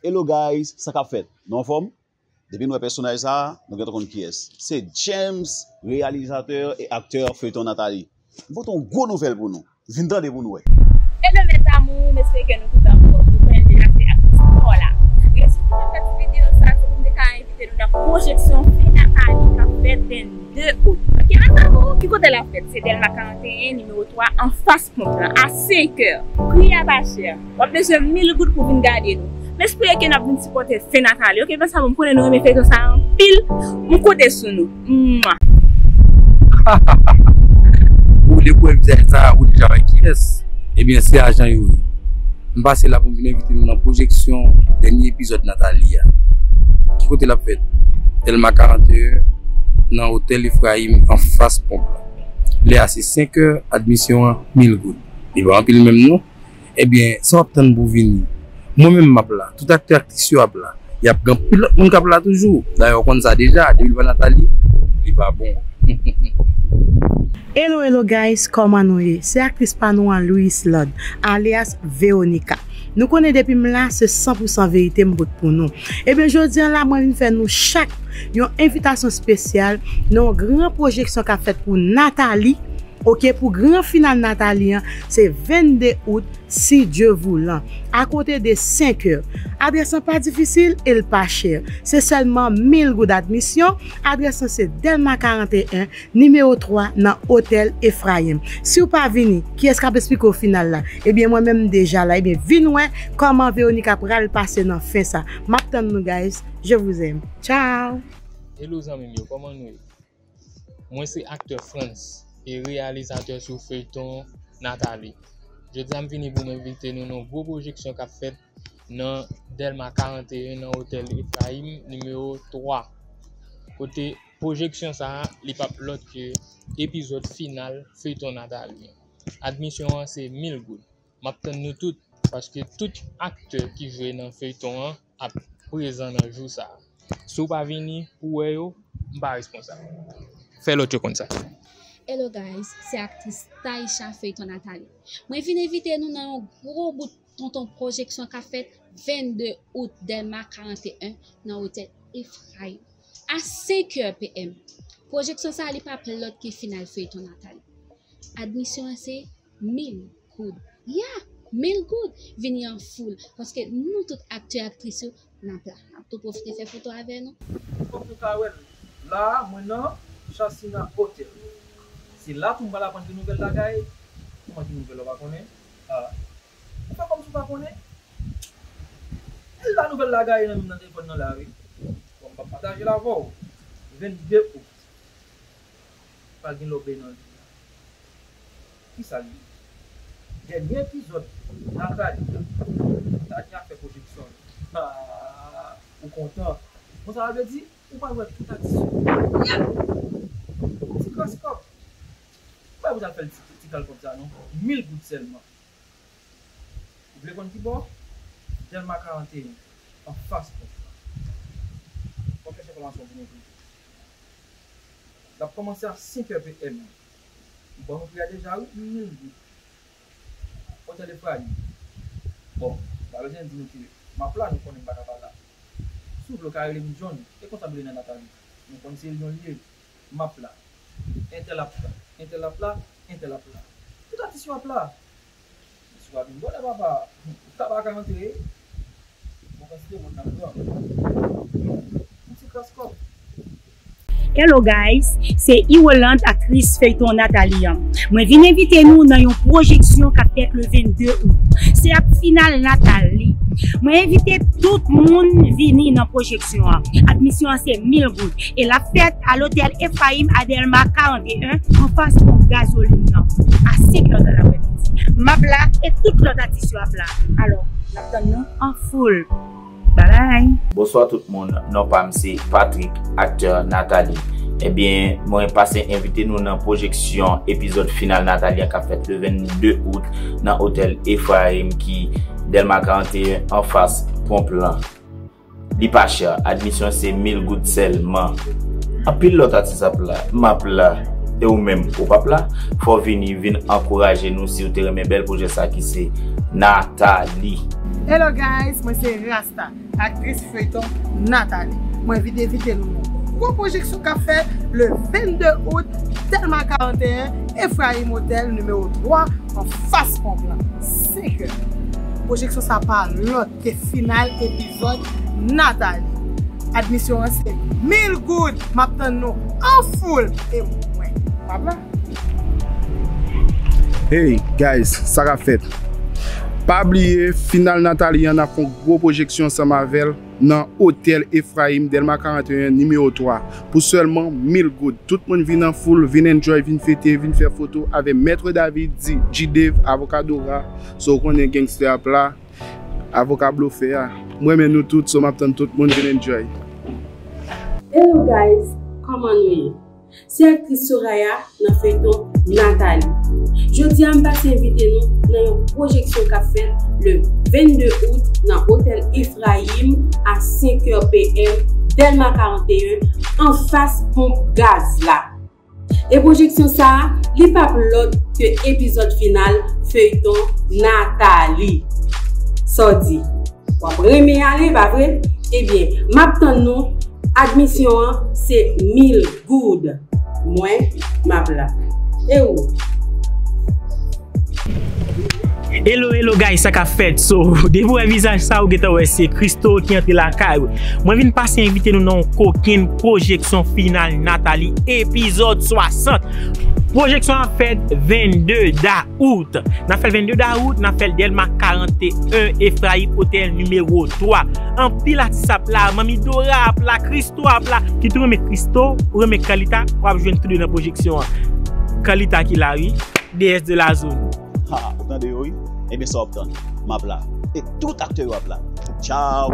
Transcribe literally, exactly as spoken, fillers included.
Hello guys, sa k ap fèt? Nou anfòm? Depi n wè pèsonaj sa, nou gentan konn kiyès. Se James, reyalizatè e aktè feyton Nathalie. M pote yon gwo nouvèl pou nou. Vin tande pou n wè. Hello mes amours, m espere ke nou tout anfòm. Nou konnen deja se aktris Paula. Rezon ki fè m fè ti videyo sa, se pou m te ka envite nou nan pwojeksyon fen Nathalie k ap fèt vennde out. Ok mes amours, ki kote l ap fèt? Se Dèlma karannteyen, nimewo twa, anfas ponp lan, a senk è. Pri a pa chè. W ap bezwen mil goud pou vin gade nou. M espere ke n ap vin sipòte fen Nathalie, ok? Paske m konnen nou renmen feyton sa a anpil. M konte sou nou. Mwa. Ou dekouvri vizaj sa, ou deja wè kiyès. Ebyen, se ajan yo ye. M pase la pou m vin envite nou nan pwojeksyon dènye epizòd Nathalie a. Ki kote l ap fèt? Dèlma karannteyen, nan Otèl Efrayim, anfas ponp la. Lè a se senk è, admisyon an, mil goud. Li pa anpil menm non. Ebyen, sa w ap tann pou vini? Mwen menm m ap la. Tout aktè, aktris yo ap la. Y ap gen anpil lòt moun k ap la toujou. Dayè, w konn sa deja, depi l pa Nathalie, li pa bon. Hello, hello guys, kòman nou ye? Se aktris pa nou an, Louis Lord, alyas Veronica. Nou konnen depi m la, se san pou san verite m pote pou nou. Ebyen, jodi an la, mwen vin fè nou chak yon envitasyon espesyal nan yon gran pwojeksyon k ap fèt pou Nathalie. Ok, pou gran final Nathalie an, se vennde out, si Dye voulan, akote de senk è. Adrès lan pa difisil e l pa chè. Se sèlman mil goud admisyon. Adrès lan se Dèlma karannteyen, nimewo twa, nan Otèl Efrayim. Si w pa vini, kiyès k ap esplike w final la? Ebyen, mwen menm m deja la. Ebyen, vin wè kòman Veronica pral pase nan fen sa. M ap tann nou, guys. Je vous aime. Ciao! Hello zanmi m yo, kòman nou ye? Mwen se aktè Frantz e reyalizatè sou feyton Nathalie. Jodi a m vini pou m envite nou nan yon gwo pwojeksyon k ap fèt nan Dèlma karannteyen nan Otèl Efrayim nimewo twa. Kote pwojeksyon sa a, li p ap lòt ke epizòd final feyton Nathalie. Admisyon an se mil goud. M ap tann nou tout, paske tout aktè ki jwe nan feyton an ap prezan nan jou sa a. Si w pa vini pou w wè yo, m pa responsab. Fè lòt yo konn sa. Hello guys, se aktris Taïsha feyton Nathalie. Mwen vin envite nou nan yon gwo bout tonton pwojeksyon k ap fèt vennde out Dèlma karannteyen nan Otèl Efrayim a senk è p m. Pwojeksyon sa a, li p ap lòt ke final feyton Nathalie. Admisyon an se mil goud. Ya, mil goud. Vini an foul, paske nou tout aktè, aktris yo, n ap la. N ap tou pwofite fè foto avè nou. Kòm nou ka wè l la, mwen nan Chasina Hotel. Se la tou m pral aprann ki nouvèl la gaye. Kòman ki nouvèl la, w pa konnen? Ah. Ou fè kòmsi w pa konnen? E la nouvèl la gaye nan menm nan telefòn nan la, wi. Bon, m p ap pataje l avè w. Vennde out. Pral gen lòbèy nan vil la. Kisa l ye? Dènye epizòd Nathalie a. Nathalie a fè pwojeksyon l. Ah, ou kontan. Bon, sa vle di, ou pral wè tout atis yo. Ti kras kòb. Ou pa bezwen fè l ti, ti kal kòb sa non. Mil goud sèlman. Ou vle konn ki bò? Dèlma karannteyen, anfas pòt la. W ap chèche enfòmasyon pou nou tou. L ap kòmanse a senk è p m. M ban nou pri a deja, wi, mil goud. Otèl Efrayim. Bon, pa bezwen di nou ke m ap la, nou konnen m pa ka pa la. Si w vle, w ka rele m John, e konsa m rele nan Nathalie. Nou konn se Lyon l ye. M ap la. Entèl ap la, entèl ap la, entèl ap la. Tout atis yo ap la. Si w pa vin bòlè, papa, ou ka pa ka antre. Bon, kantite moun nan pran. Yon ti kras kòb. Hello guys, se Iwoland, aktris feyton Nathalie an. Mwen vin envite nou nan yon pwojeksyon k ap fèt le vennde out. Se ap final Nathalie. Mwen envite tout moun vini nan pwojeksyon an. Admisyon an se mil goud. E l ap fèt a lotèl Efrayim a Dèlma karannteyen, anfas ponp gazolin nan, a senk è nan laprèmidi. M ap la e tout lòt atis yo ap la. Alò, n ap tann nou an foul. Bye bye! Bonswa tout moun, non pa m se Patrick, aktè Nathalie. Ebyen, mwen pase envite nou nan pwojeksyon epizòd final Nathalie an k ap fèt le vennde out nan Otèl Efrayim ki Dèlma karannteyen anfas ponp lan. Li pa chè, admisyon se mil goud sèlman. Anpil lòt atis ap la, m ap la, e ou menm, ou p ap la? Fò w vini, vin ankouraje nou si w te renmen bèl pwojè sa ki se Nathalie. Hello guys, mwen se Rasta, aktris feyton Nathalie. Mwen vin envite nou nan gwo pwojeksyon k ap fèt le vennde out, Dèlma karannteyen, Efrayim Otèl nimewo twa, anfas ponp lan, senk è. Pwojeksyon sa pa lòt ke final epizòd Nathalie. Admisyon an se mil goud. M ap tann nou an foul. E mwen, m ap la. Hey guys, sa k ap fèt? Pa bliye, final Nathalie an, n ap fè yon gwo pwojeksyon ansanm avè l nan Otèl Efrayim, Dèlma karannteyen, nimewo twa, pou sèlman mil goud. Tout moun vin an foul, vin enjoy, vin fete, vin fè foto avè Mèt David, G-Dave, Avoka Dora. So, ou konnen gangsta ap la, Avoka Blofè a. M renmen nou tout, so m ap tann tout moun vin enjoy. Hello guys, kòman nou ye? Se aktris Soraya nan feyton Nathalie. Jodi a m pase envite nou nan yon pwojeksyon k ap fèt le vennde out nan Otèl Efrayim a senk è p m, Dèlma karannteyen, anfas ponp gaz la. E pwojeksyon sa a, li p ap lòt ke epizòd final feyton Nathalie. Sa w di? W ap renmen ale, pa vre? Ebyen, m ap tann nou. Admisyon an se mil goud. Mwen, m ap la. E ou? Hello, hello guys, sa k ap fèt? So, depi w wè vizaj sa, ou gentan wè se Christo ki antre lakay ou. Mwen vin pase envite nou nan yon kokenn pwojeksyon final Nathalie, epizòd swasant. Pwojeksyon an ap fèt vennde dawout. N ap fè l vennde dawout, n ap fè l Dèlma karannteyen, Efrayim Otèl nimewo twa. Anpil atis ap la, Manmi Dora ap la, Christo ap la. Kit ou renmen Christo, ou renmen Carlita, w ap jwenn tou de nan pwojeksyon an. Carlita ki la, wi. Déesse de la zone. Ha, ou tande yo, wi? Ebyen, sa w ap tann? M ap la. E tout aktè yo ap la. Tchao!